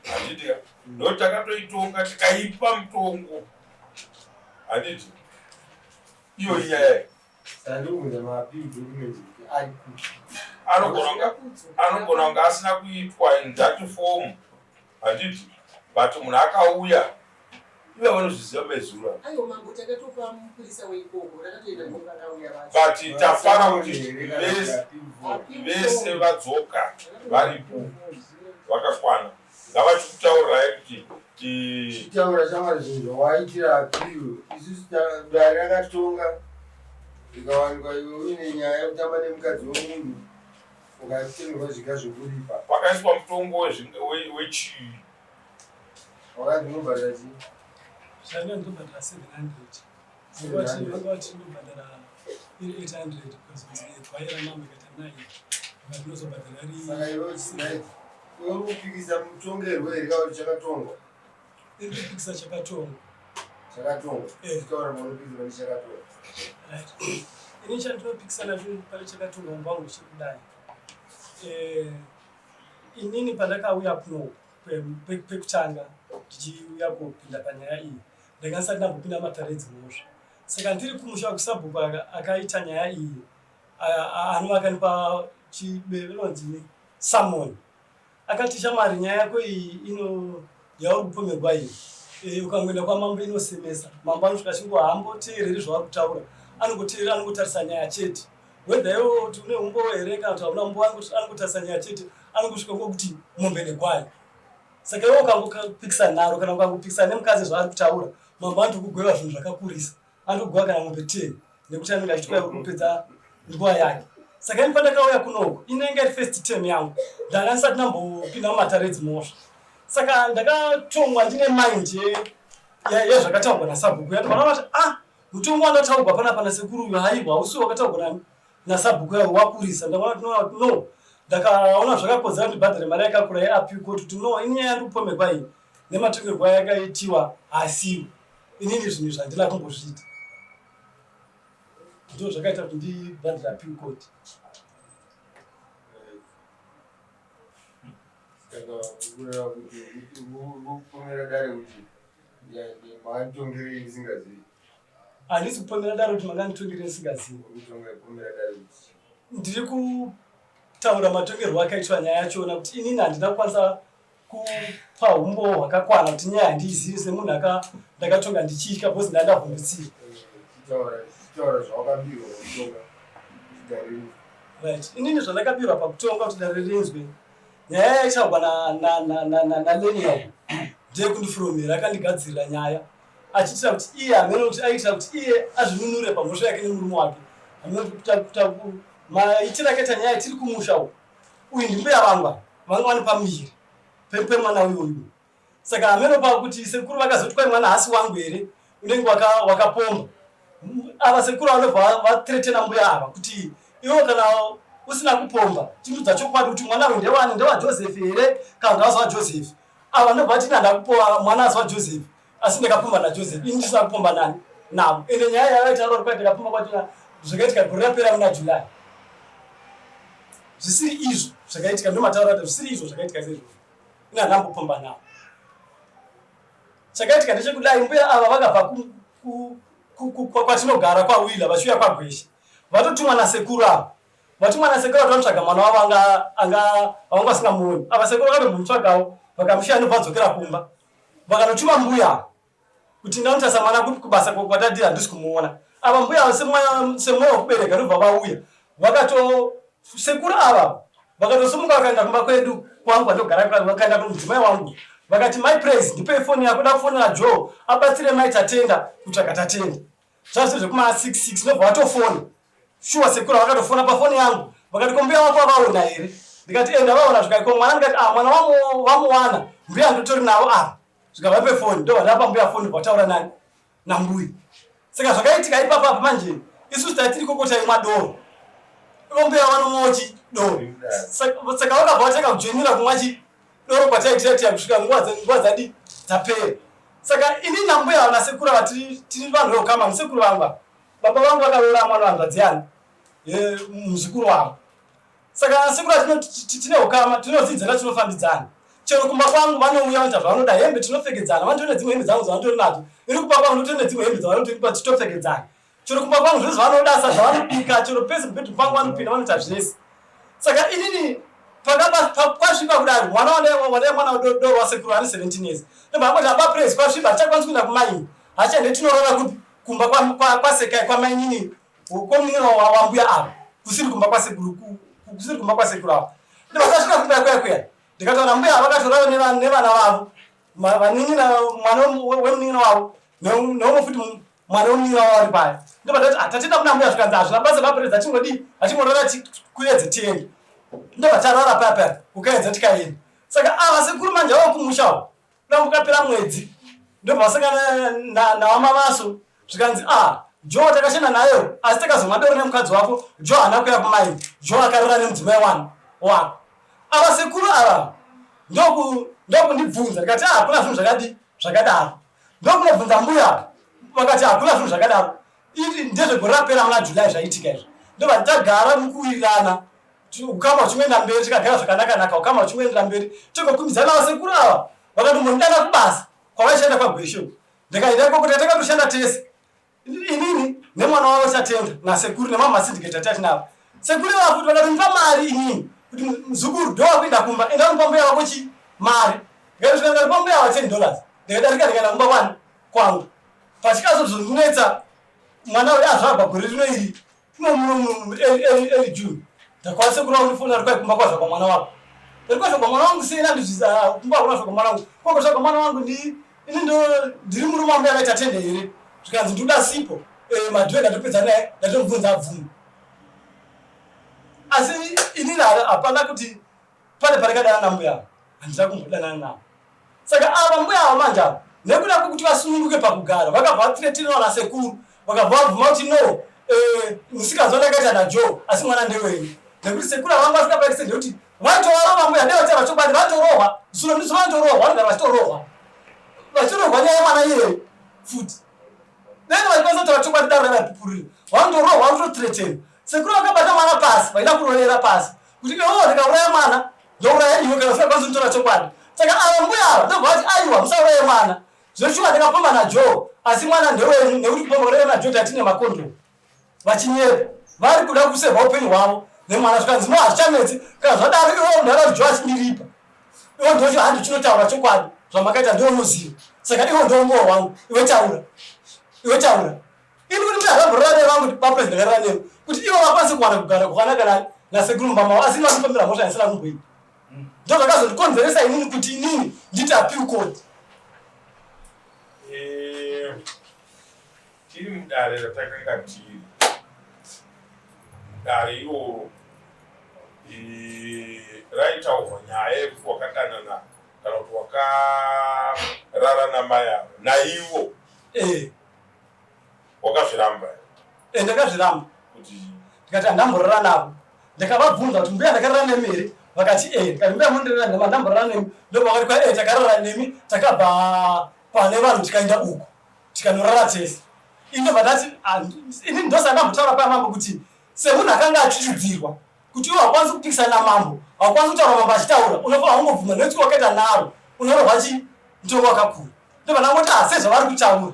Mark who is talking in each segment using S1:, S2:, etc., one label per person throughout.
S1: Handiti ka? Ndo takatoitonga tikaipa mutongo. Handiti? Iyo inyaya. Anogona kunge asina kuitwa in that form. Handiti? But munhu akauya ive vanozviziva mezura. But tafara kuti vese vadzoka varipo vakakwana. Ngavachikutaurirai kuti
S2: chitaura shamwari zvinhu zvawaitira appeal isusu dare rakatonga zvikawanikwa iwe uine nyaya yekutamba nemukadzi wemunhu ukatengerwa zviga zvekuripa.
S1: Pakaiswa mutongo wechii?
S2: Wakanzi unobhadhara chii?
S3: Zvanga ndobhadhara 700. Vanga vati ndobhadhara iri 800 because gwai ramambo ikaita 9 but ndinozobhadhara ri.
S2: Saka iwe right. Iwe uri kupikisa mutongerwo here kana kuti chakatongwa?
S3: Iri kupikisa chakatongwa.
S2: Chakatongwa. Eh. Taura maunopikisa pane chakatongwa.
S3: Right. Ini chandinopikisa nacho pane chakatongwa mumba wangu chekudai. Eh, inini pandakauya kuno pekutanga ndichiuya kupinda panyaya iyi ndanga ndisati ndambopinda matare edzimhosva saka ndiri kumusha kusabhuku akaita nyaya iyi anova akanipa chibenonzi samoni akati shamwari nyaya yako iyi ino yauri kupomerwa iyi e, ukangoenda kwamambo inosemesa mambo anosvika achingo haamboteereri zvavari kutaura anongoteerera anongotarisa nyaya chete whether iwe kuti une umbowo here kana kuti hauna umbowo anongotarisa nyaya chete anongosvika ngokuti mombe negwai saka iwe ukangopikisa nharo kana ukangopikisa nemukadzi zvaari kutaura mambo anotokugweva zvinhu zvakakurisa anotokugweva kana mombe ten nekuti anenge achitwa kupedza nguva yake saka ini pandakauya kunoku inenge iri first term yangu ndanga ndisati ndambopinda mumatare edzimhosva saka ndakatongwa ndine mind yezvakataurwa nasabhuku yati vati ah mutongo wandataurwa panapa nasekuru uyu haiwa hausi wakataurwa nani nasabhuku yawo wakurisa ndakaona kuti no ndakaona zvakakodzera kuti ndibhadhare mari yakakura yeappeal court kuti no ini nyaya yandikupomerwa iyi nematongerwo ayakaitiwa haasiwo inini zvinhu izvi handina kumbozviita ndo zvakaita kuti ndibhadhare appeal court.
S2: Saka kureva kuti kupomera dare kuti makanditongerei ndisingazivi.
S3: Handisi kupomera dare kuti makanditongerei ndisingazivi. Ndiri kutaura matongerwo akaitwa nyaya yachona kuti inini handina kukwanisa kupa humbowo hwakakwana kuti nyaya handiizivi semunhu aka ndakatonga ndichitya because ndandavhundutsira. Right. Inini zvandakabirwa pakutonga kuti dare rinzwe nyaya yaitaurwa naLenia ndeyekundifuromera akandigadzirira nyaya achiitira kuti iye hameno kuti aiitira kuti iye azvinunure pamhosva yake nemurume wake hameno kuti maitiro akaita nyaya tiri kumusha uku uyu ndimbuya vangu ava vanga vane pamuviri pemwana uyu uyu saka hameno pakuti sekuru vakazoti kwai mwana hasi wangu here unenge wakapomba ava sekuru vanobva vatretena mbuya ava kuti iwo kana usina kupomba chindudza chokwadi kuti mwana uyu ndewani ndewajoseph here kana kuti hazi wajoseph ava ndobva vati ndandakupova mwana hazi wajoseph asi ndakapomba najoseph ini ndisina kupomba nani navo ende nyaya yavaitaura kuti kwai ndakapomba kwatina zvakaitika gore rapera muna july zvisiri izvo zvakaitika ndomataura kuti zvisiri izvo zvakaitika seizvozvo ini handambopomba navo chakaitika ndechekudai mbuya ava vakabva kwatinogara kwawila vachiuya kwagweshe vatotumwa nasekuru ava vatumwa nasekuru ava vanotsvaga mwana wavo anga anga vanga vasingamuoni ava sekuru vakatombomutsvagawo vakamushiya ndobva adzokera kumba vakanotuma mbuya ava kuti ndanotarisa mwana kupi kubasa kwatadii handisi kumuona ava mbuya ava semwoyo wekubereka ndobva vauya vakato sekuru ava vakatosimuka vakaenda kumba kwedu kwangu kwandogara vakaenda kumudzimai wangu vakati mai Praise ndipei foni yako da kufonera Joe abatsire mai Tatenda kutsvaga Tatenda zvazvo zvekuma 66 ndobva vatofona shuwa sekuru vakatofona pafoni yangu vakati ko mbuya wako wavaona here ndikati enda vaona zvikaiko mwana ndikati ah mwana vamuwana mbuya ndotori navo ava zvikavape foni ndobva ndapa mbuya foni vataura nani nambuya saka zvakaitika ipapa apa manje isusu taitiri koko taimwa doro ivo mbuya vanomwawo chi doro saka vakabva vatanga kujoinira kumwa chi doro kwataitira tiya kusvika nguva dzadi dzapera saka ini nambuya nasekuru ava tiri vanhu veukama musekuru vangu ava baba vangu vakaroora mwana wanzvadzi yani muzukuru wavo saka sekuru tine ukama tinodzidzana tinofambidzana. Chero kumba kwangu vanouya vanoita zvavanoda, hembe tinopfekedzana, vanotori nedzimwe hembe dzangu dzavanotori nadzo. Ini kumba kwangu ndinotori nedzimwe hembe dzavanotoripa tichitopfekedzana. Chero kumba kwangu zvese zvavanoda sa zvavanobika, chero pese mubedroom pangu vanopinda vanoita zvese. Saka inini kwasviba kudaro mwana wandai mwana doro wasekuru ane 17 years. Ndobva angoti apa praise kwasviba hatichakwanisi kuenda kumaini. Hachaende tinorara kupi kumba kwasekai kwamainini kwomunin'ina wambuya ava kusiri kumba kwasekuru kusiri kumba kwasekuru ava. Ndobva tasvika kumba kuya kuya ndikataura mbuya vakatorara nevana vavo vanin'ina mwana wemunin'ina wavo neumwe futi mwana wemunin'ina wavo ari paya ndobva ndati ah, tatenda kuna mbuya zvikanzi hazvina basa vaperedza tingodii achingorara kuedze tiende ndobva tarara paya paya kukaedza tikaenda saka ava sekuru manje ava kumusha uko kukapera mwedzi ndobva vasangana nawamavaso zvikanzi a ah, jo takashanda nayo asi takazomwa doro nemukadzi wako jo haana kuya kumai jo akarara nemudzimai wani wako ava sekuru ava ndokundibvunza ndikati ah hakuna zvinhu zvakadi zvakadaro ndokunobvunza mbuya vakati hakuna zvinhu zvakadaro iri ndezvegore rapera muna july zvaitika izvi ndobva tagara mukuwirirana ukama huchingoenda mberi tikagara zvakanakanaka ukama huchingoendera mberi tingokumbidzana vasekuru ava vakatombondidana kubasa kwavaishanda kwagweshe ndikaenda ikoko tatanga kushanda tese inini nemwana wavo chatenda nasekuru nemamwe masindiketi atatinavo sekuru ivavo futi vakatondipa mari inini kuti muzukuru ndowakuenda kumba enda unopa mbuya vako chi mari ndikatosvika ndikatopa mbuya ava $10 ndikadarika ndikaenda kumba kwani kwangu pachikazozondinetsa mwana uyu azvagwa gore rino iri early June ndakwanisa kurova kundifona ari kwai kumba kwazvagwa mwana wako ari kwazvagwa mwana wangu sei nandizviza kumba hakuna zvagwa mwana wangu koko zvagwa mwana wangu ndi ini ndo ndiri murume wangu yakaita tende here zvikanzi ndikuda sipo eh, madhuve ndatopedza naye ndatomubvunza abvuma asi inini hapana kuti pane pandakadanana nambuya ava handina kumbodanana navo saka ava mbuya ava manje ava nekuda kwekuti vasununguke pakugara vakabva vathreatenwa nasekuru vakabva vabvuma kuti no eh, musikanzwa ndakaita najoe asi mwana ndewenyu nekuti sekuru avanga vasvika paextent yekuti vatovarova mbuya dai vataura chokwadi vatorohwa zuro ndizo vanotorohwa vanogara vachitorohwa vachitorohwa nyaya yemwana iyeyo futi dai vachikwanisa kutaura chokwadi daro raivapupurira vanotorohwa vanotothreatenwa sekuru vakabata mwana pasi vaida kurovera pasi kuti iwewe ndikauraya mwana ndouraya iwe kana usingakwanisi kutora chokwadi saka ava mbuya ava ndobva vati aiwa musauraye mwana zveshuwa ndikapomba najoe asi mwana ndewenyu nekuti kupomba kudai najoe tatine makondomu vachinyepa vari kuda kusevha upenyu hwavo nemwana zvikanzi no hazvichanetsi kana zvadaro iwe munhu arati joe achindiripa iwe ndocho handi chinotaura chokwadi zvamakaita ndiwe unoziva saka iwe ndoumbowo hwangu iwe taura iwe taura ini kuti mbuya zvamborora nevangu bapresident vakarara newe kuti ivo vakwanise kuwana kugara kwakanaka nani nasekuru mumba mavo asi ini vakupomera mhosva yandisina kumboita ndo zvakazondikonzeresa inini kuti inini nditi appeal court.
S1: Eh, tiri mudare ratakanga tiri dare iroro eh, raitaurwa nyaya yekuti wakadanana kana kuti wakarara namai ava naivo
S3: eh.
S1: Wakazviramba here?
S3: Eh, ndakazviramba. Kuti ndikati handamborara navo. Ndakavabvunza kuti mbuya ndakarara nemi here? Vakati eh, ndikati mbuya mundirara nemi handamborara nemi. Ndobva vakati kwa eh takarara nemi takabva pane vanhu tikaenda uko tikanorara tese. Ini ndobva ndati ah, ini ndosaka ndambotaura paya mambo kuti semunhu akanga achichidzirwa kuti iwe haukwanisi kupikisana namambo haukwanisi kutaura mambo achitaura unofanira kungobvuma nekuti wakaita nharo unorohwa chi mutongo wakakura ndobva ndangoti ah sezvavari kutaura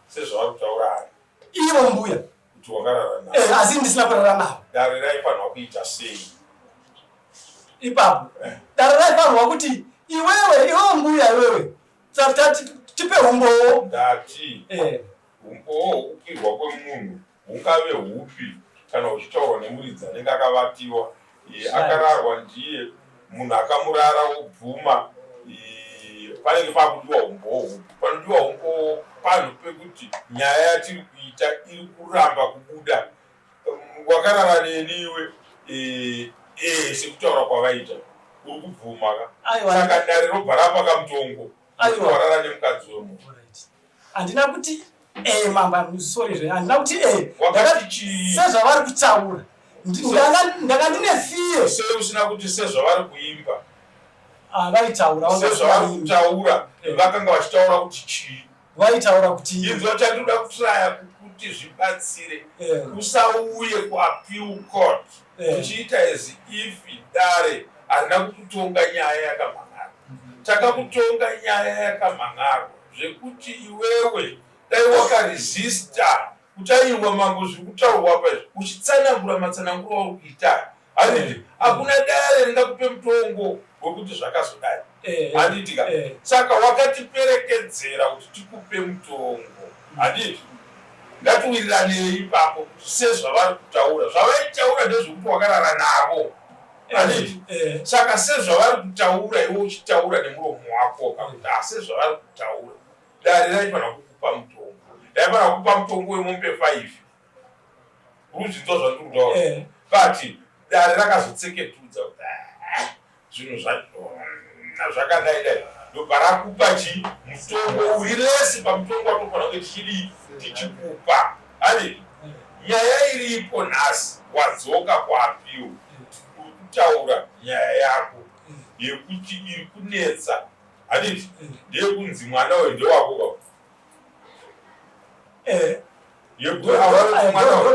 S1: sezvavari kutaura ari
S3: ivo mbuya
S1: kuti wakarara navo
S3: eh, asi ndisina kurara navo
S1: dare raifanirwa kuita sei
S3: ipapo eh. dare raifanirwa kuti iwewe iwewe mbuya iwewe tipe umbowo
S1: ndati
S3: eh.
S1: Umbowo hwekukwirwa kwemunhu hungave hupi kana huchitaurwa nemuridzi anenge akavatiwa? Akararwa ndiye munhu akamurara wobvuma panenge pakudiwa umbowo hupi? Panodiwa umbowo panhu pekuti nyaya yatiri kuita iri kuramba kubuda. Wakarara neni iwe eh, sekutaura kwavaita uri kubvuma ka? Saka dare robva rapa kamutongo warara nemukadzi wemunhu.
S3: Handina kuti eh mambo I'm sorry zve handina kuti eh sezvavari kutaura ndanga ndine fear.
S1: Sei usina kuti sezvavari kuimba?
S3: Ah, vaitaura
S1: sezvavari kutaura eh. Vakanga vachitaura kuti chii?
S3: Vaitaura kuti
S1: inzwa chandinoda kutraya kuti zvibatsire yeah. Usauye kuappeal court eh. Uchiita as if dare. Harina kukutonga nyaya yakamhan'arwa. Takakutonga nyaya yakamhan'arwa zvekuti iwewe dai wakaresista kuti aiwa mambo zviri kutaurwa apa izvi uchitsanangura matsananguro auri kuita handiti hakuna dare ringakupe mutongo wekuti zvakazodai eh, handiti ka eh. saka wakatiperekedzera kuti tikupe mutongo handiti ngatiwiriranei ipapo kuti sezvavari kutaura zvavaitaura ndezvekuti wakarara navo eh, handiti saka sezvavari kutaura iwe uchitaura nemuromo wako kakuti ah, sezvavari kutaura dare raifanira kukupa mutongo raifanira kukupa mutongo wemombe 5 urikuzvinzwa zvandiri kutaura eh. but dare rakazotseketudza kuti ah, zvinhu zvakadai dai ndobva rakupa chi mutongo uri lesi pamutongo watofanira kunge tichidii tichikupa ani nyaya iripo nhasi wadzoka kuapiwo uri kutaura nyaya yako yekuti iri kunetsa handiti ndeyekunzi mwana uyu ndewako ka
S3: eh.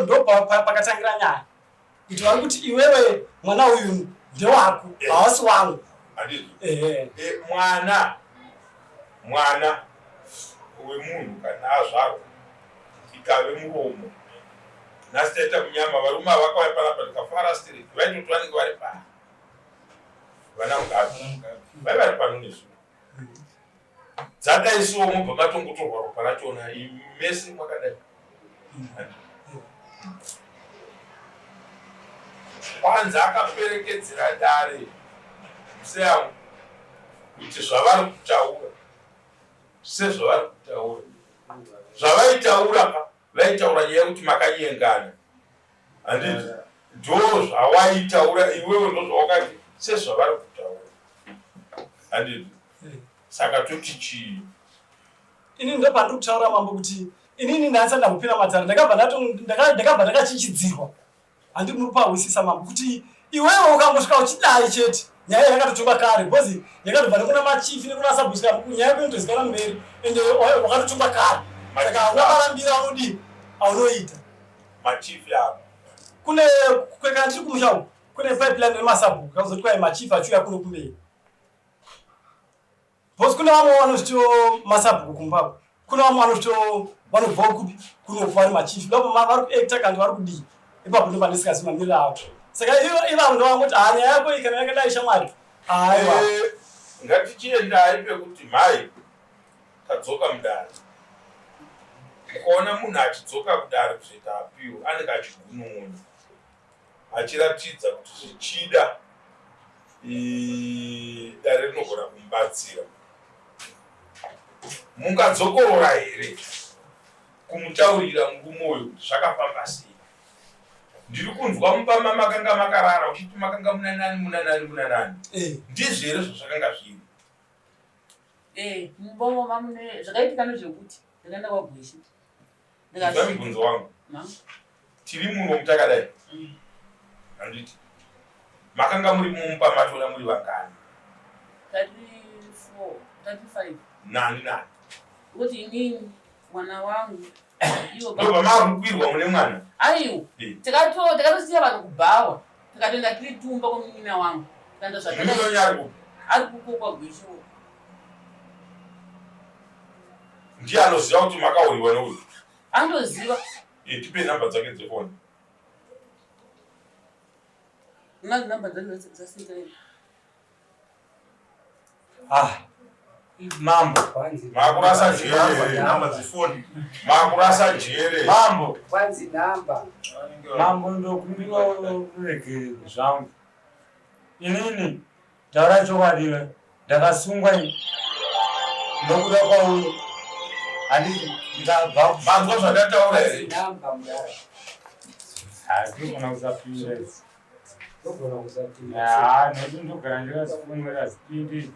S3: ndo pakatangira nyaya kuti vari kuti iwewe mwana uyu ndewako eh. hawasi wangu
S1: eh. Mwana mwana wemunhu kana azvarwa ikave muromo nhasi taita munyama varume avakauya panapa tikafara stereki vaitoti vanenge vari paa vana Mugabe vai vari pano nesu dzadai so mobva matongotorwa ropa rachona mese mwakadai kwanzi akaperekedzera dare museyangu kuti zvavari kutaura sezvavari kutaura zvavaitaura pa vaitaura nyaya yekuti makanyengana handiti ndo zvawaitaura iwewe ndo zvawakati sezvavari kutaura handiti saka toti chii
S3: inini ndo pandiri kutaura mambo kuti inini ndandisati ndambopinda matare ndakabva ndakabva ndakachichidzirwa Handiti muri kupawisisa mambo kuti iwewe ukangosvika uchidai chete nyaya yakatotongwa kare because yakatobva nekuna machifi nekuna sabhusi nyaya yako inotozikanwa mberi ende wakatotongwa kare saka hauna marambiro aunodii aunoita
S1: machifi avo
S3: kune kana tiri kumusha uku kune pipeline remasabhuku kakuzoti kwai machifi achiuya kuno kumberi Because kune vamwe vanozvitiwo masabhuku kumba uko. Kune vamwe vanozvitiwo vanobvawo kupi kunoku vari machief. Ndipo vari kuacta kana vari kudii. Ipapo ndipo pandisikazi mamiriro avo. Saka ivavo ndovangoti haa nyaya yako iyi kana yakadai shamwari. Aiwa.
S1: Eh, ngatichiendai pekuti mhai tadzoka mudare. Ukaona munhu achidzoka kudare kuzoita appeal anenge achigunun'una. achiratidza kuti zvichida dare rinogona kumubatsira. Mungadzokorora here kumutaurira murume uyu kuti zvakafamba sei? Ndiri kunzwa mumba mamakanga makarara uchiti makanga muna nani muna nani muna nani. Eh. Ndizvo here zvazvakanga zviri?
S4: Eh, mumba umo mamune zvakaitika ndezvekuti ndakaenda kwaGweshe.
S1: Inzwa mubvunzo wangu. Tiri muno mutakadai. Mm. Handiti. Makanga muri mumba matona muri vangani?
S4: 34, 35.
S1: Nani nani?
S4: Kuti inini mwana wangu
S1: iwo baba makukwirwa mune mwana.
S4: Aiwa. Eh. Tikato tikatosiya vanhu kubhawa. Tikatoenda tiri tumba kwemunin'ina wangu. Tikaenda
S1: zvakadai.
S4: Ari kukokwa gwisho.
S1: Ndiye anoziva kuti makauriwa neuyu.
S4: Anoziva.
S1: Eh, tipe number dzake dzefoni.
S4: Una number dzake dzasinga.
S5: Ah. Mambo.
S1: Makurasa jere.
S6: Number dzefoni.
S1: Makurasa jere.
S5: Mambo.
S2: Kwanzi number.
S5: Mambo ndokumbira uregere zvangu. Inini Taura chokwadi iwe. Ndakasungwa ini. Nokuda kwauyo. Handiti ndikabva.
S1: Manzwa zvandataura here?
S5: Ndogona kusapinda idzi. Ndogona kusapinda. Ah, nekuti ndogara ndikazifunga azipindi.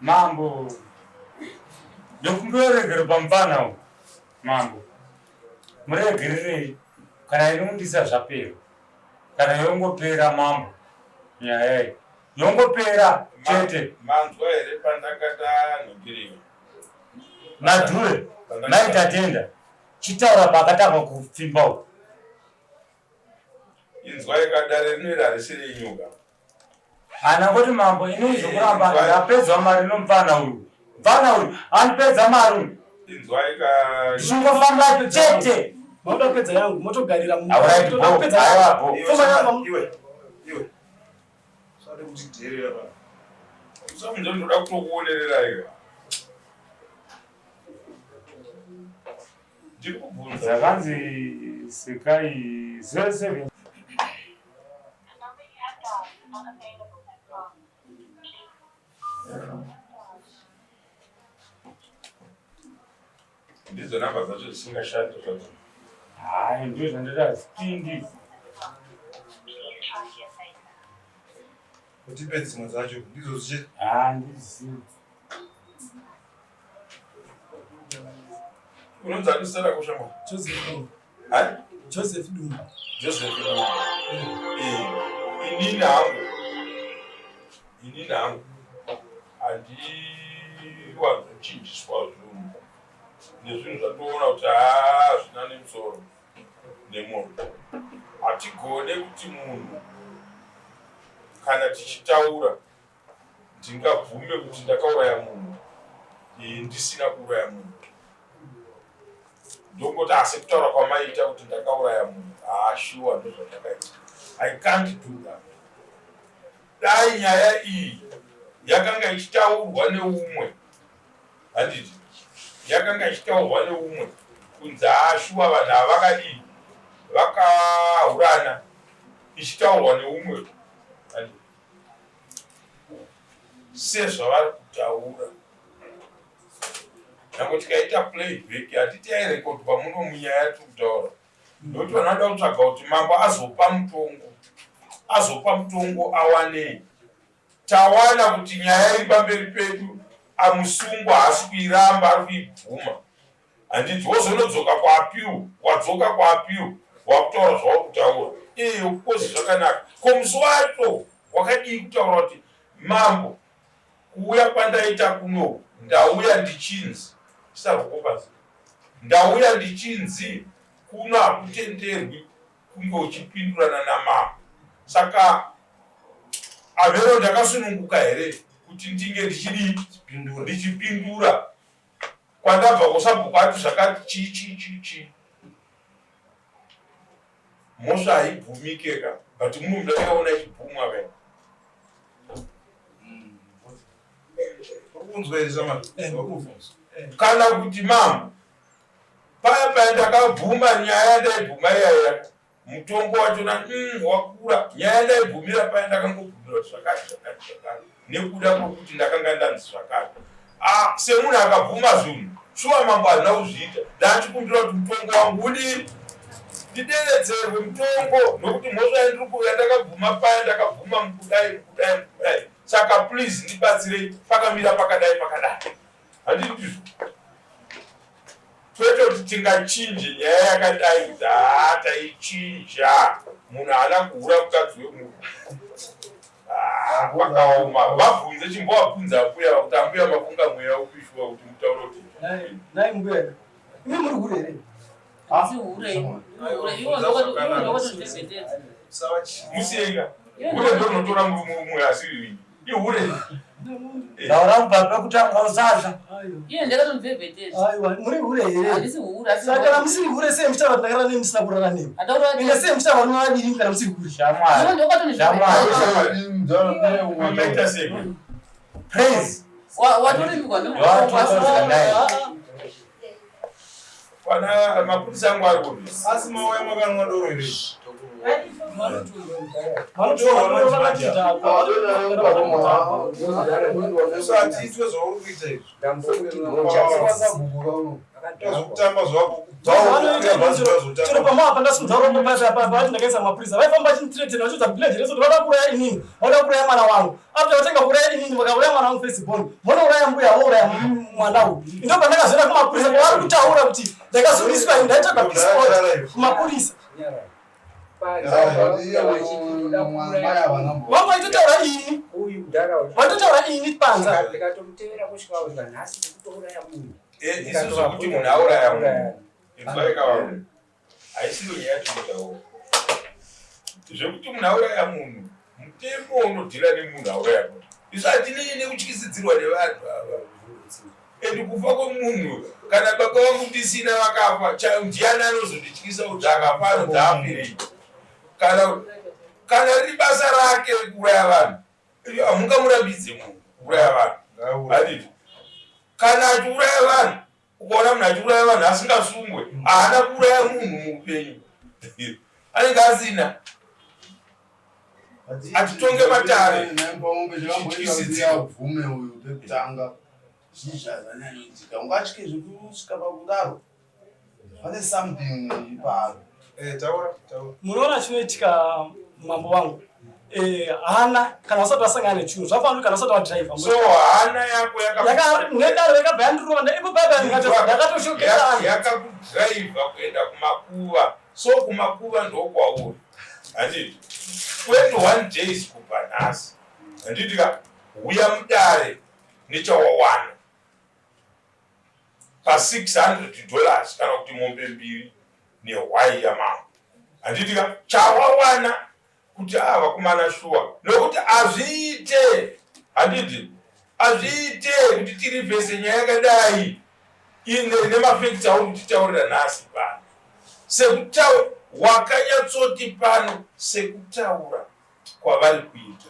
S5: Mambo. Ndokumbira regero pamupfana uyu. Mambo. Muregererei kana ini kundisa zvapera. Kana yongopera mambo nyaya iyi yongopera chete.
S1: Manzwa here pandanga tanhingiriwa?
S5: Madhure mai Tatenda chitaura paakatanga kupfimba uko.
S1: Inzwai ka dare rino iri harisi renyuka.
S5: Hana kuti mambo ini uzokuramba ndapedzwa mari nomupfana uyu. Mupfana uyu andipedza mari uyu.
S1: Inzwai ka
S5: Ndichingofamba chete.
S3: Makuda kupedza yangu motogarira mu-
S5: Alright,
S3: Toda
S5: bo.
S3: kupedza
S5: Aiwa,
S3: yangu.
S5: bo.
S1: Iwe,
S3: Pfuma yangu
S1: iwe, iwe.
S6: Usade kutidherera pano.
S1: Usamunza ndoda kutokuonerera iwe. Ndiri kubvunza.
S5: Zvakanzi sekai 07
S1: Ndidzo namba dzacho dzisingashandi zvadzo.
S5: Hayi ndizvo zvandati hazvipindi.
S6: Utipe dzimwe dzacho ndidzo dziche
S5: Handizivi.
S1: Unonzi ani zita rako shamwari?
S3: Joseph Dumba.
S1: Hai?
S3: Joseph Dumba.
S1: Joseph Dumba. Eh, inini hangu. Inini hangu. Handiwanzochinjiswa zvinhu nezvinhu zvandoona kuti haa zvina nemusoro nemunhu. Hatigone kuti munhu kana tichitaura ndingabvume kuti ndakauraya munhu eh, ndisina kuuraya munhu ndongoti asi kutaura kwamaita kuti ndakauraya munhu haashuwa ndozvandakaita i can't do that dai nyaya iyi yakanga ichitaurwa neumwe handiti yakanga ichitaurwa neumwe kunzi haashuwa vanhu ava vakadii vakahurana ichitaurwa neumwe handiti sezvavari kutaura nyange tikaita playback hatiti yairekodwa muno munyaya yatiri kutaura nokuti vanhu vanoda kutsvaga kuti mambo azopa mutongo azopa mutongo awanei tawana kuti nyaya iri pamberi pedu amusungwa haasi kuiramba ari kuibvuma handiti wozonodzoka kuapiu wadzoka kuapiu wakutaura zvauri kutaura ee of course zvakanaka ko musi wacho wakadii kutaura kuti mambo kuuya kwandaita kuno ndauya ndichinzi isarwoko pasi ndauya ndichinzi kuno hakutenderwi kunge uchipindurana namambo saka avero ndakasununguka here kuti ndinge ndichidii ndichipindura kwandabva kusabhuku ati zvakati chii chii chii chii mhosva haibvumike ka but munhu ndakaona ichibvumwa ka kana kuti mambo paya paya ndakabvuma nyaya ndaibvuma iyaya mutongo wachona mm, wakura nyaya ndaibvumira paya ndakangobvumira kuti zvakati zvakati zvakati nekuda kwekuti ndakanga ndanzi zvakati ah, semunhu akabvuma zvinhu shuwa mambo hazvina kuzviita ndachikumbira kuti mutongo wangu udii ndideredzerwe mutongo nokuti mhosva yandiri kuuya ndakabvuma paya ndakabvuma mukudai mukudai mukudai saka please ndibatsirei pakamira pakadai pakadai handii ndizvo kwete kuti tingachinje nyaya yakadai kuti haa taichinja munhu haana kuhura mukadzi wemunhu ah, pakaoma vabvunze chimbovabvunza ambuya kuti ambuya mafunga mweya upishuwa kuti mutaure kuti
S3: Nai mbuya imi muri hure here
S4: Asi hure hure iwe ndokatondibhebhetedza.
S1: Musiyeka hure ndonotora murume umwe asi ihure.
S5: Taura kubva pekutanga usasha.
S4: Iye ndakatondibhebhetedza.
S3: Aiwa muri hure here?
S4: Handisi hure asi.
S3: Saka kana musiri hure sei muchitaura kuti ndakarara nemi musina kurara nemi? Ende sei muchitaura varume vaviri kana musiri hure?
S5: Shamwari.
S4: Iwe ndokatondibhebhetedza.
S1: Maita sei?
S5: Praise.
S4: Watorimikwa
S1: Pana mapurisa angu ari kupi?
S6: Asi mauya makanwa doro here? Usati itwe zvauri kuita izvi. Tazokutamba zvako
S3: Chero pamava pandasimudza rombo paya paya pavati ndakaisa mapurisa vaifamba vachinditiretera vachiudza village rese kuti vada kuuraya inini vada kuuraya mwana wangu after vatenga kuuraya inini vakauraya mwana wangu first born vonouraya mbuya vouraya mwana uyu ndo pandakazoenda kumapurisa kwavari kutaura kuti ndakazoriswa ini ndaitsvaga peace order kumapurisa vamwe vaitotaura ini vaitotaura ini panza
S7: ndikatomutevera kusvika kusvika nhasi ndikutouraya munhu
S1: Eh, isu zvekuti munhu auraya munhu inzwai kavarume haisiyo nyaya yatinotaura zvekuti munhu auraya munhu Mutemo unodhila nemunhu auraya munhu. Isu hatinei nekutyisidzirwa nevanhu ava. And kufa kwemunhu kana baba vangu ndisina vakafa ndiani anozondityisa kuti akafa anonzi afirei? Kana kana riri basa rake rekuuraya vanhu hamungamurambidze munhu kuuraya vanhu. Handiti kana achiuraya vanhu ukaona munhu achiuraya vanhu asingasungwe haana kuuraya munhu muupenyu anenge asina atitonge matare
S8: bvume uyu pekutanga zvii zvazanyanyoitika ungatye zvekusvika pakudaro pane something iparo
S6: eh, taura taura
S3: munoona chinoitika mambo wangu eh, hana kana usati wasangana nechinhu zvafanira kana usati wadriver
S1: so hana yako
S3: nedaro yakabva yandirova ipo baba ndakatoshokeka
S1: yakakudriver kuenda kumakuva so kumakuva ndokwauri handiti 21 days kubva nhasi handiti ka huya mudare nechawawana pa 600 dollars kana kuti mombe mbiri nehwai yamambo handiti ka chawawana kuti a ah, vakomana shuwa nokuti hazviite handiti hazviite kuti tirivhese nyaya yakadai ine nemafekti auri kutitaurira nhasi pano sekutaura wakanyatsoti pano sekutaura kwavari kuita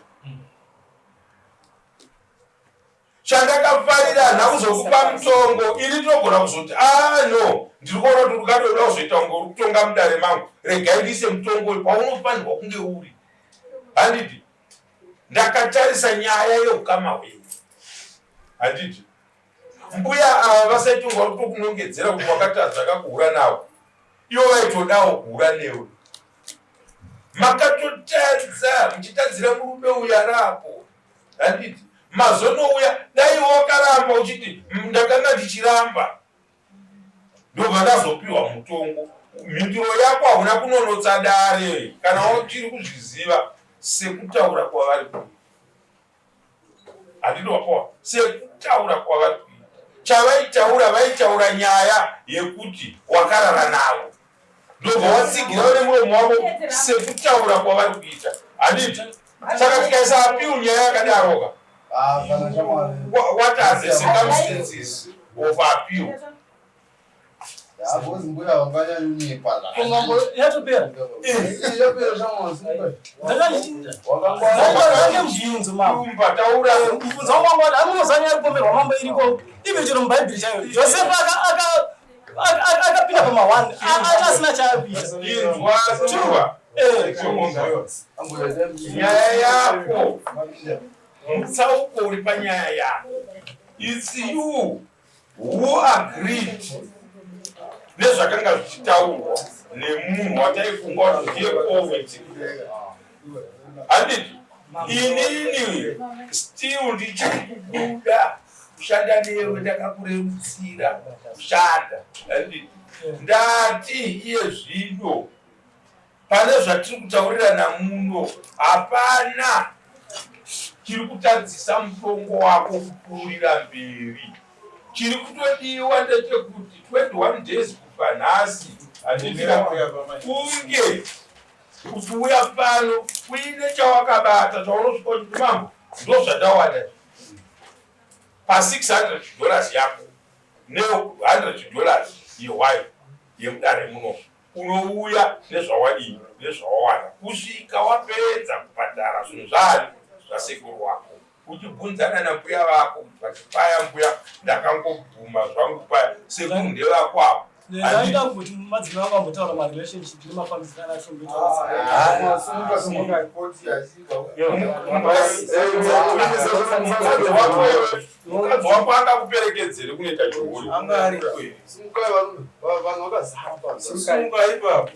S1: Chandakafarira handina kuzokupa mutongo ini ndinogona kuzoti ah no ndiri kuona kuti ukatoda kuzoita kunge uri kutonga mudare mangu regai ndiise mutongo uyu paunofanirwa kunge uri handiti ndakatarisa nyaya yeukama hwenyu handiti mbuya ava vasaitonga vari kutokunongedzera kuti wakatadza kakuhura navo ivo vaitodawo kuhura newe makatotadza muchitadzira murume uyu arapo handiti mazonouya dai wakaramba uchiti ndakanga ndichiramba ndobva ndazopiwa mutongo mhinduro yako hauna kunonotsa dare kana uchiri kuzviziva sekutaura kwavari kuita handiti wapowa sekutaura kwavari kuita chavaitaura vaitaura nyaya yekuti wakarara navo ndobva watsigira nemuromo wavo sekutaura kwavari kuita handiti saka tikaisa appeal nyaya yakadaroka
S8: ah,
S1: what are the circumstances of appeal
S3: Mambo iriko ive chero mubhaibheri chaiyo josefa akapinda pamahwani asina chaakuita
S1: nyaya yako mutsauko uri panyaya yako its you who agreed nezvakanga zvichitaurwa nemunhu wataifunga kuti ndiye poverty handiti inini still ndichiri kubuda kushanda newe ndakakurerutsira kushanda handiti ndati iye zvino Pane zvatiri kutaurirana muno hapana chiri kutadzisa mutongo wako kupfuurira mberi. Chiri kutodiwa ndechekuti 21 days kubva nhasi handiti kunge uchiuya pano uine chawakabata chaunosvika uchiti mambo ndozvandawana pa 600 dollars yako ne 100 dollars yehwai yemudare muno Unouya nezvawadii nezvawawana kusvika wapedza kubhadhara zvinhu zvaani zvasekuru wako uchibvunzana nambuya vako kuti vati paya mbuya ndakangobvuma zvangu paya sekuru ndevako avo
S3: Ndaida kuti madzimai vangu ambotaura marelationship nemafambidzirano acho
S1: Mukadzi wako angakuperekedzere kunoita chihure.
S6: Anga ariko here? Simukai varume, vanhu vakazara pano. Simukai ipapo.